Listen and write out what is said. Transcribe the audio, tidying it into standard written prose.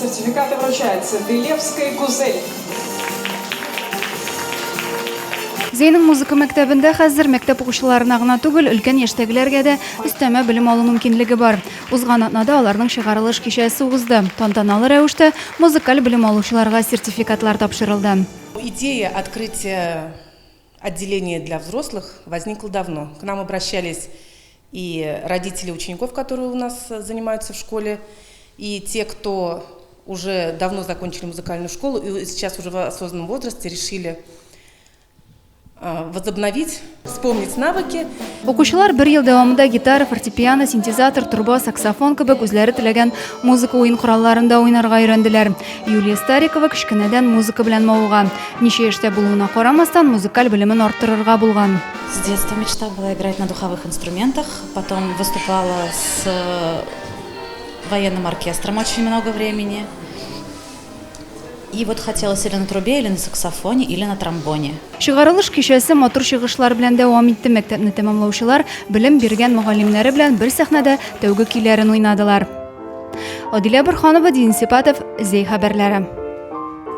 Сертификаты вручаются Дылевской Гузель. Зәйнең музыка мәктәбендә хәзер мәктәп укучыларына гына түгел, өлкән яшьтәгеләргә дә өстәмә белем алу мөмкинлеге бар. Узган атнада аларның чыгарылыш кичәсе узды. Тантаналы рәвештә музыкаль белем алучыларга сертификатлар тапшырылды. Идея открытия отделения для взрослых возникла давно. К нам обращались и родители учеников, которые у нас занимаются в школе, и те, кто уже давно закончили музыкальную школу и сейчас уже в осознанном возрасте решили возобновить, вспомнить навыки. Укучылар бер ел дәвамында гитара, фортепиано, синтезатор, труба, саксофон кебек үзләре теләгән музыка уен коралларында уйнарга өйрәнделәр. Юлия Старикова кечкенәдән музыка белән мавыга. Ничә яшьтә булуына карамастан, музыкаль белемен арттырырга булган. С детства мечта была играть на духовых инструментах, потом выступала с военным оркестром очень много времени. И вот хотелось или на трубе, или на саксофоне, или на тромбоне. Чыгарылыш кичәсе матур чыгышлар белән дәвам итте. Мәктәпне тәмамлаучылар белем биргән мөгаллимнәре белән бер сәхнәдә тәүге көйләрен уйнадылар. Адилә Борһанова, Денис Ипатов, Зәй хәбәрләре.